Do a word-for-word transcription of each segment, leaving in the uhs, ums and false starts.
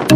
Bau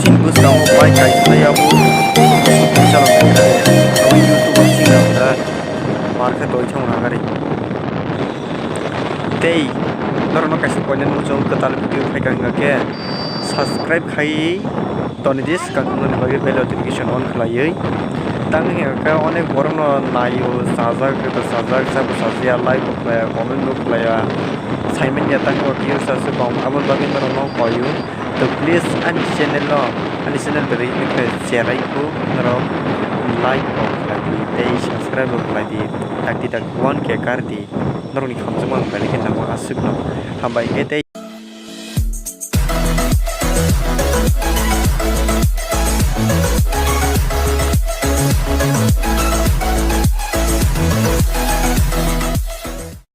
chini bwskango bike kaisa yabo kaisa chalok naikha, abo YouTube o chini rok da mar khe doi thang nang ari. Tei norokno kaisa koinani muchung kwtal video phaikha hwnkha khe subscribe khai toni di swkang noni bagwi bell notification on khlaiwi. Tang hwnkha khe onek borokno naio, chajak, joto chajak, chabo chajiya, like bo khlaiya, comment bo khlaiya, saimanya tang o views aswk kok, aboni bagwi norokno koio. To please ani channel no, ani channel belai khe cherai kho norok, like bo khlai di tei subscribe bo khlai di, dakti dakti one K kar di, norokni khamjakma belai khe nangma aswk no. Hambai khe tei.